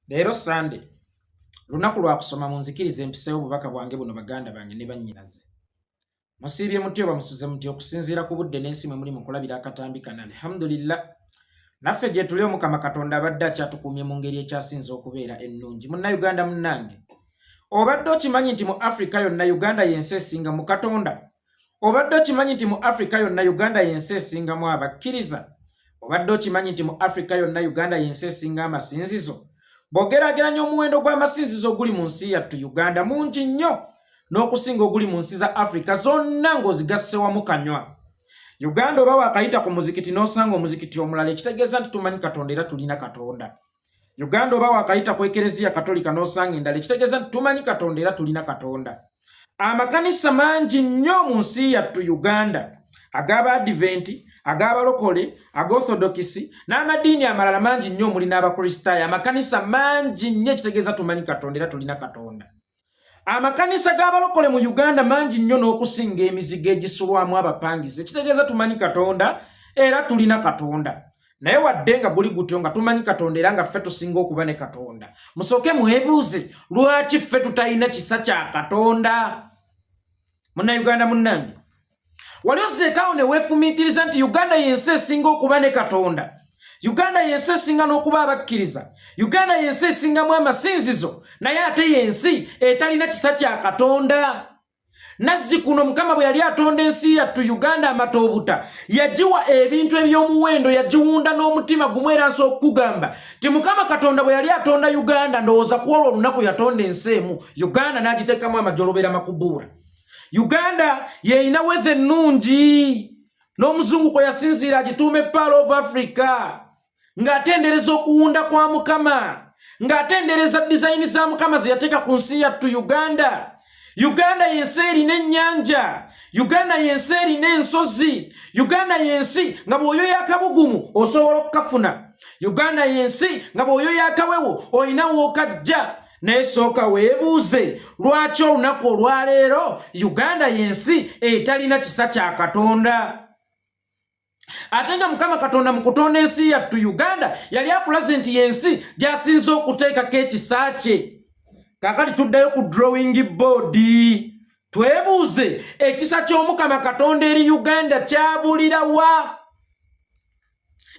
Leero Sande, lunaku lwa kusoma munzikirize mpiseewo obubaka bwange buno baganda bange ne bannyinaze. Musiibye mutya oba musuze mutya okusinziira ku budde n'ensi mwe muli mu kulabira akatambi kano alhamdulillah. Naffe gye tuli Omukama Katonda abadde akyatukuumye mu ngeri ekyasinze okubeera ennungi. Munnayuganda munnange, obadde okimanyi nti mu Afrika yonna Uganda y'ensi esinga mu Katonda? Obadde okimanyi nti mu Afrika yonna Uganda y'ensi esingamu abakkiriza? Obadde okimanyi nti mu Afrika yonna Uganda y'ensi esinga amasinzizo? Bw'ogeraageranya omuwendo gw'amasinzizo oguli mu nsi yattu Uganda mungi nnyo n'okusinga oguli mu nsi za Afrika zonna ng'ozigasse wamu kanywa. Uganda oba waakayita ku muzikiti n'osanga omuzikiti omulala ekitegeeza nti tumanyi Katonda era tulina Katonda. Uganda oba wakayita ku ekereziya katolika n'osanga endala ekitegeeza nti tumanyi Katonda era tulina Katonda. Amakanisa mangi nnyo mu nsi yattu Uganda ag'Abaadiventi, ag'Abalokole, ag'Orthodokisi n'amadiini amalala mangi nnyo omuli n'Abakristaayo. Amakanisa mangi nnyo ekitegeeza tumanyi Katonda era tulina Katonda. Amakanisa g'abalokole mu Uganda mangi nnyo n'okusinga emizigo egisulwamu abapangisa ekitegeeza tumanyi Katonda era tulina Katonda. Naye wadde nga guli gutyo nga tumanyi Katonda era nga ffe tusinga okuba ne Katonda, musooke mwebuuze lwaki ffe tutalina kisa kya Katonda. Munnayuganda munnange, wali ozzeekaawo ne weefumiitiriza nti Uganda y'ensi esinga okuba ne Katonda, Uganda y'ensi esinga n'okuba abakkiriza, Uganda y'ensi esingamu amasinzizo, naye ate y'ensi etalina kisa kya Katonda. Nazzi kuno Mukama bwe yali atonda ensi yattu Uganda amatoobuta yagiwa ebintu eby'omuwendo, yagiwunda n'omutima gumu. Era nsobola okukugamba nti Mukama Katonda bwe yali atonda Uganda, ndowooza ku olwo olunaku yatonda ensi emu Uganda n'agiteekamu amajolobera makubuura. Uganda y'erina weather ennungi n'omuzungu kwe yasinziira agituuma Pearl of Africa, ng'atendereza okuwunda kwa Mukama, ng'atendereza dizayini za Mukama ze yateeka ku nsi yattu Uganda. Uganda y'ensi erina ennyanja, Uganda y'ensi erina ensozi, Uganda y'ensi nga bw'oyoya akabugumu osobola okukafuna, Uganda y'ensi nga bw'oyoya akawewo olina w'okajja. Naye sooka weebuuze lwaki olunaku olwaleero Uganda y'ensi etalina kisa kya Katonda. Ate nga Mukama Katonda mu kutonda ensi yattu Uganda yali akulaze nti y'ensi gy'asinze okuteekako ekisa kye. Kaakati tuddayo ku drawing board twebuuze ekisa ky'Omukama Katonda eri Uganda kyabulira wa?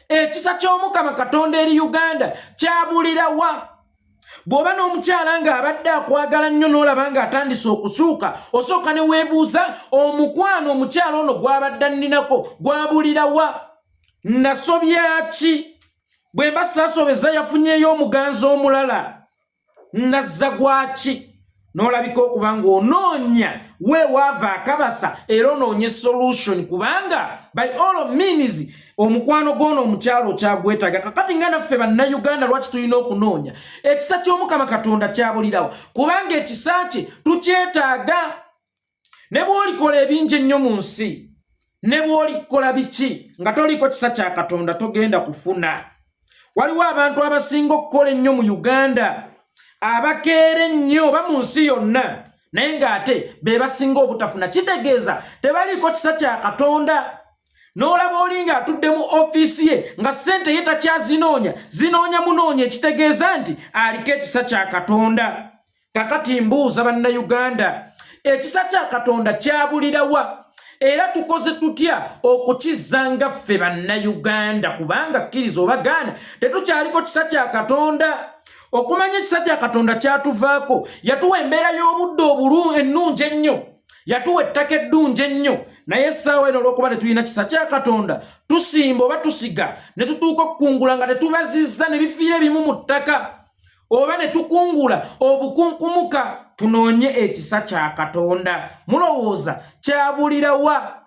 Ekisa ky'Omukama Katonda eri Uganda kyabulira wa? Bw'oba n'omukyala ng'abadde akwagala nnyo n'olaba ng'atandise okukyuka, osooka ne weebuuza omukwano omukyala ono gw'abadde anninako gwabulira wa? Nasobya ki? Bwe mba saasobeza yafunyeeyo omuganzi omulala, nazza gwaki? N'olabika okuba ng'onoonya weewaava akabasa era onoonye solution, kubanga by all means omukwano gw'ono omukyalo okyagwetaaga. Kakati nga naffe Bannayuganda lwaki tulina okunoonya ekisa ky'Omukama Katonda kyabulirawo? Kubanga ekisa kye tukyetaaga. Ne bw'olikola ebingi ennyo mu nsi, ne bw'olikola biki nga toliiko kisa kya Katonda togenda kufuna. Waliwo abantu abasinga okukola ennyo mu Uganda, abakeera ennyo oba mu nsi yonna, naye ng'ate be basinga obutafuna. Kitegeeza tebaliiko kisa kya Katonda. N'olaba oli ng'atudde mu ofiisi ye nga ssente ye takyazinoonya, zinoonya munoonya, ekitegeeza nti aliko ekisa kya Katonda. Kakati mbuuza Bannayuganda, ekisa kya Katonda kyabulirawa? Era tukoze tutya okukizza nga ffe Bannayuganda? Kubanga kkiriza oba gaana, tetukyaliko kisa kya Katonda. Okumanya ekisa kya Katonda kyatuvaako, yatuwa embeera y'obudde obulu ennungi ennyo, yatuwa ettaka eddungi ennyo, naye essaawa eno olw'okuba tetulina kisa kya Katonda, tusimba oba tusiga ne tutuuka okukungula nga tetubazizza ne bifiira ebimu mu ttaka, oba ne tukungula obukunkumuka. Tunoonye ekisa kya Katonda. Mulowooza kyabulirawa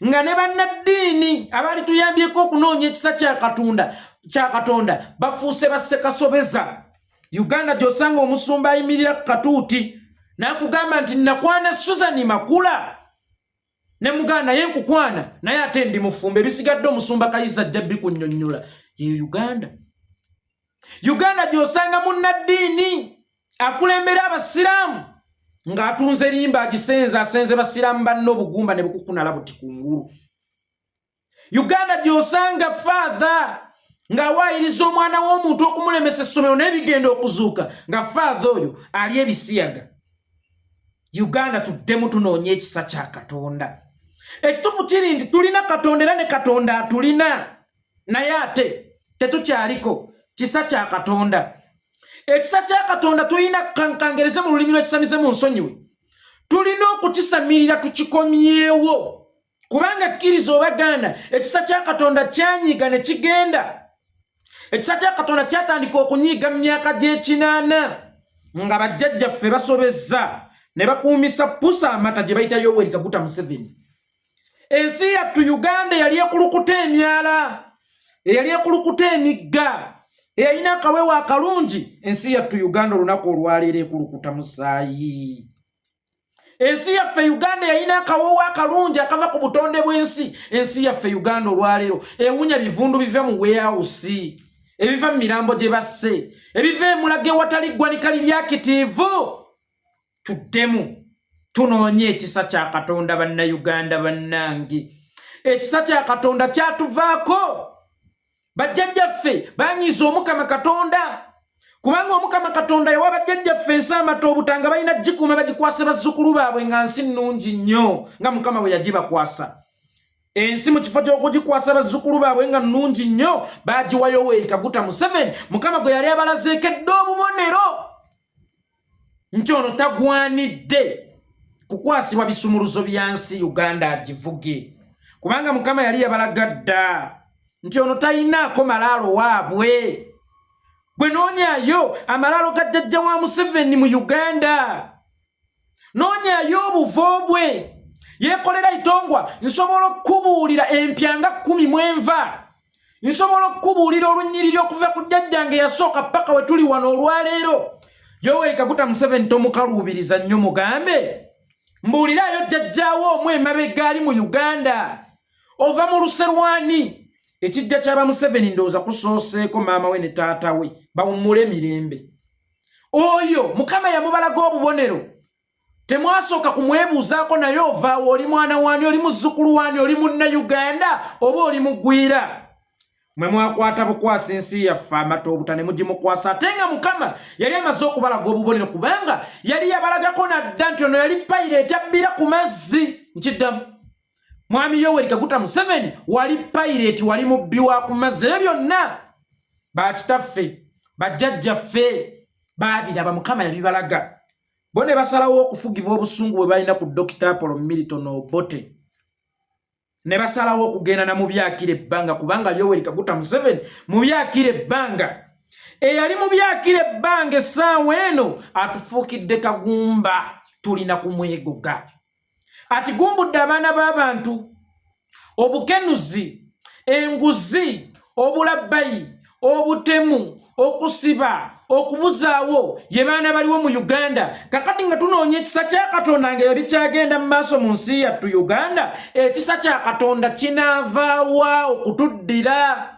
nga ne bannaddiini abaali tuyambyeko okunoonya ekisa kya Katonda bafuuse bassekasobeza? Uganda gy'osanga omusumba ayimirira ku katuuti n'akugamba nti nakwana Susan Makula ne muganda naye nkukwana naye ate ndi mufumbo, ebisigadde omusumba Kayiza ajja bikunnyonnyola. Ye Uganda. Uganda gy'osanga munnaddiini akulembera abasiraamu ng'atunze limba agisenze, asenze basiraamu banne obugumba ne bukukunala buti kungulu. Uganda gy'osanga father Ng'awaayiriza omwana w'omuntu okumulemesa essomero, naye bigenda okuzuuka nga father oyo ali ebisiyaga. Uganda, tuddemu tunoonya ekisa kya Katonda. Ekituufu kiri nti tulina Katonda era ne Katonda atulina, naye ate tetukyaliko kisa kya Katonda. Ekisa kya Katonda tulina, kankangereze mu lulimi lw'ekisamize mu nsonyiwe, tulina okukisamirira tukikomyewo, kubanga kkiriza oba gaana, ekisa kya Katonda kyanyiga ne kigenda. Ekisa kya Katonda kyatandika okunyiiga mu myaka gy'ekinaana nga bajjajjaffe basobezza ne bakuumisa pusa amata gye bayita Yoweri Kaguta Museveni. Ensi yattu Uganda eyali ekulukuta emyala, eyali ekulukuta emigga, eyalina akawewo akalungi, ensi yattu Uganda olunaku olwaleero ekulukuta musaayi. Ensi yaffe Uganda yalina akawoowo akalungi akava ku butonde bw'ensi, ensi yaffe Uganda olwaleero ewunya bivundu bive mu warehouse, ebiva mu mirambo gye basse, ebiva emulaga ewatali ggwanika liri akitiivu. Tuddemu tunoonye ekisa kya Katonda. Bannayuganda bannange, ekisa kya Katonda kyatuvaako. Bajjajjaffe banyiiza Omukama Katonda, kubanga Omukama Katonda yawa bajjajjaffe ensi amata obutanga, balina gikuuma bagikwase bazzukulu baabwe nga nsi nnungi nnyo nga Mukama bwe yagibakwasa. Ensi mu kifo ky'okugikwasa bazzukulu baabwe nga nnungi nnyo, bagiwa Yoweri Kaguta Museveni, Mukama gwe yali abalazeekedde obubonero nti ono tagwanidde kukwasibwa bisumuluzo bya nsi Uganda agivuge, kubanga Mukama yali yabalaga dda nti ono talinaako malaalo waabwe. Gwe noonyayo amalaalo ga jjajja wa Museveni mu Uganda, noonyayo obuvo bwe yeekolera itongwa. Nsobola okukubuulira empya nga 10 mwenva, nsobola okukubuulira olunyiriri okuva ku jjajjange yasooka paka we tuli wano olwaleero. Yoweri Kaguta Museveni tomukaluubiriza nnyo, mugambe mbuulirayo jjajjaawo omu emabega ali mu Uganda, ova mu luserwani. Ekijja kyaba Museveni ndowooza kusooseeko maama we ne taata we bawummule emirembe. Oyo Mukama yamubalaga obubonero, temwasooka kumwebuuzaako naye ovaawo, oli mwana waani, oli muzzukulu waani, oli Munnayuganda oba oli mugwira? Mwe mwakwata bukwasa ensi yaffe amata obuta ne mugimukwasa, ate nga Mukama yali amaze okubalaga obubonero, kubanga yali yabalagako nadda nti ono yali pirate abbira ku mazzi. Nkiddamu, Mwami Yoweri Kaguta Museveni, wali pirate, wali mubbi wa ku mazzi. Ebyo byonna bakitaffe, bajjajjaffe baabiraba, Mukama yabibalaga. Bo ne basalawo okufugibwa obusungu bwe balina ku Dokita Apollo Milton Obote, ne basalawo okugenda namubyakira ebbanga, kubanga Yoweri Kaguta Museveni mubyakira ebbanga. Eyali mubyakira ebbanga essaawa eno atufuukidde kagumba, tulina kumwegoga. Atigumbudde abaana b'abantu, obukenuzi, enguzi, obulabbayi, obutemu, okusiba, okubuzaawo ye baana baliwo mu Uganda. Kakati nga tunoonya ekisa kya Katonda nga ebyo bikyagenda mu maaso mu nsi yattu Uganda, ekisa kya Katonda kinaavaawa okutuddira?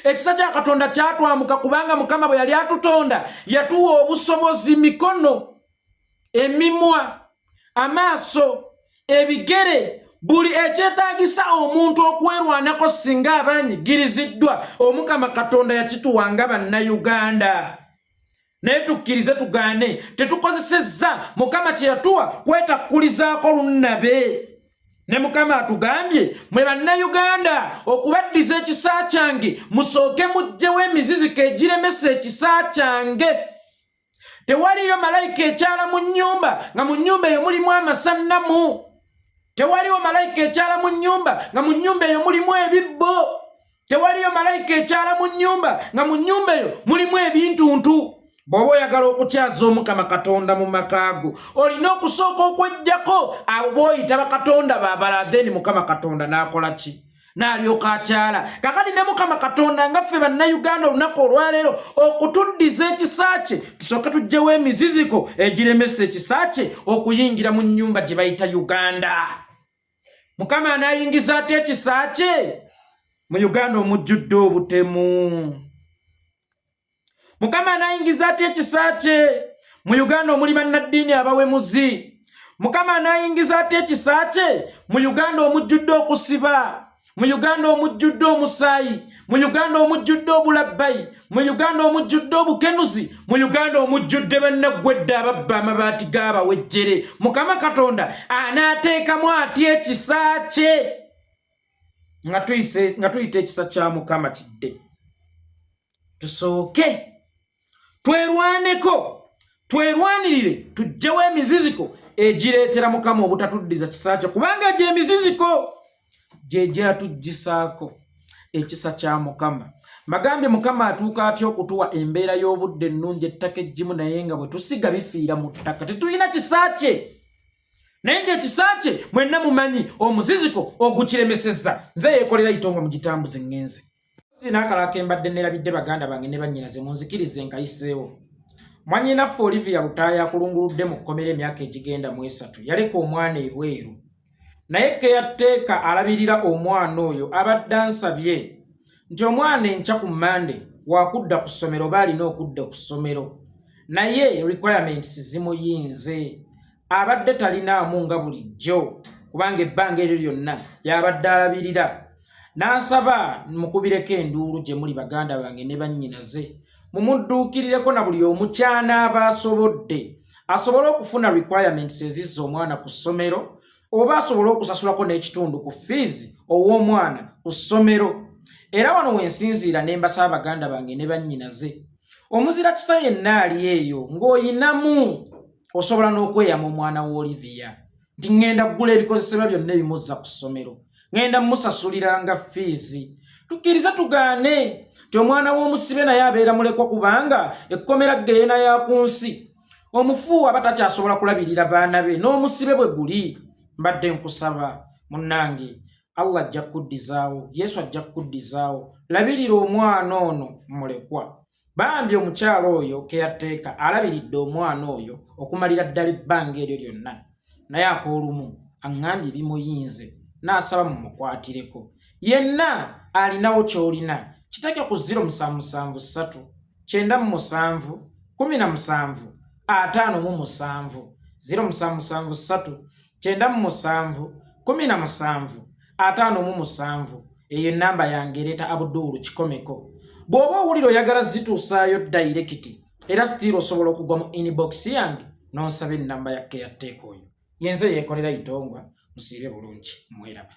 Ekisa kya Katonda kyatwamuka, kubanga Mukama bwe yali atutonda yatuwa obusobozi, mikono, emimwa, amaaso, ebigere, buli ekyetaagisa omuntu okwerwanako singa aba anyigiriziddwa. Omukama Katonda yakituwanga Bannayuganda, naye tukkirize tugaane, tetukozesezza Mukama kye yatuwa kwetakkulizaako lunnabe. Ne Mukama atugambye, mwe Bannayuganda, okubaddiza ekisa kyange musooke muggyewo emiziziko egiremesa ekisa kyange. Tewaliyo malayika ekyala mu nnyumba nga mu nnyumba eyo mulimu amasannamu. Tewaliwo malayika ekyala mu nnyumba nga mu nnyumba eyo mulimu ebibbo. Tewaliyo malayika ekyala mu nnyumba nga mu nnyumba eyo mulimu ebintuntu. Bw'oba oyagala okukyaza Omukama Katonda mu maka go, olina okusooka okweggyako abo b'oyita bakatonda babalala, then Mukama Katonda n'akola ki? N'alyoka akyala. Kakati ne Mukama Katonda nga ffe Bannayuganda olunaku olwaleero okutuddiza ekisa kye, tusooke tuggyewo emiziziko egiremesa ekisa kye okuyingira mu nnyumba gye bayita Uganda. Mukama anaayingiza ate ekisa kye mu Uganda omujjudde obutemu? Mukama anaayingiza atya ekisa kye mu Uganda omuli bannaddiini abawemuzi? Mukama anaayingiza atya ekisa kye mu Uganda omujjudde okusiba? Mu Uganda omujjudde omusaayi, mu Uganda omujjudde obulabbayi, mu Uganda omujjudde obukenuzi, mu Uganda omujjudde bannaggwedde ababba amabaati g'abawejjere, Mukama Katonda anaateekamu atya ekisa kye? Nga tuyita ekisa kya Mukama kidde, tusooke twerwaneko, twerwanirire, tuggyewo emiziziko egireetera Mukama obutatuddiza kisa kye, kubanga egyo emiziziko gye gyatuggisaako ekisa kya Mukama. Mbagambye, Mukama atuuka atya okutuwa embeera y'obudde ennungi, ettaka eggimu, naye nga bwe tusiga bifiira mu ttaka? Tetulina kisa kye, naye ng'ekisa kye mwenna mumanyi omuziziko ogukiremesezza. Nze yeekolera Itongo mugitambuze ŋŋenze n'akalala ke mbadde nerabidde. Baganda bange ne bannyinaze, munzikirize nkayiseewo. Mwannyinaffe Olivia Lutaaya akulunguludde mu kkomera emyaka egigenda mu 3. Yaleka omwana ebweru, naye caretaker alabirira omwana oyo abadde ansabye nti omwana enkya ku Mande wakudda ku ssomero, oba alina okudda ku ssomero, naye requirements zimuyinze, abadde talinaamu nga bulijjo, kubanga ebbanga eryo lyonna yabadde alabirira. N'asaba mukubireko enduulu gye muli, baganda bange ne bannyinaze, mumudduukirireko na buli omu kyanaaba asobodde, asobole okufuna requirements ezizza omwana ku ssomero, oba asobole okusasulako n'ekitundu ku fiizi ow'omwana ku ssomero. Era wano wensinziira ne mbasaba, baganda bange ne bannyinaze, omuzira kisa yenna ali eyo ng'oyinamu, osobola n'okweyama omwana wa Olivia nti ŋŋenda kugula ebikozesebwa byonna ebimuzza ku ssomero, ŋŋenda musasuliranga fiizi. Tukkirize tugaane nti omwana w'omusibe naye abeera mulekwa, kubanga ekkomera ggeyeena ya ku nsi. Omufu aba takyasobola kulabirira baana be, n'omusibe bwe guli. Mbadde nkusaba munnange, Allah ajja kukuddizaawo, Yesu ajja kukuddizaawo, labirira omwana ono mulekwa. Bambi omukyalo oyo caretaker alabiridde omwana oyo okumalira ddala ebbanga eryo lyonna, naye ak'olumu aŋŋambye bimuyinze, n'asaba mumukwatireko. Yenna alinawo ky'olina, kiteeke ku 0773 97 17 57, 0773 97 17 57. Eyo enamba yange ereeta Abudulu Kikomeko. Bw'oba owulira oyagala zituusaayo direct, era still osobola okugwa mu inbox yange n'onsaba ennamba ya caretaker oyo. Yenze yeekolera Itongwa. Musiibe bulungi, mweraba.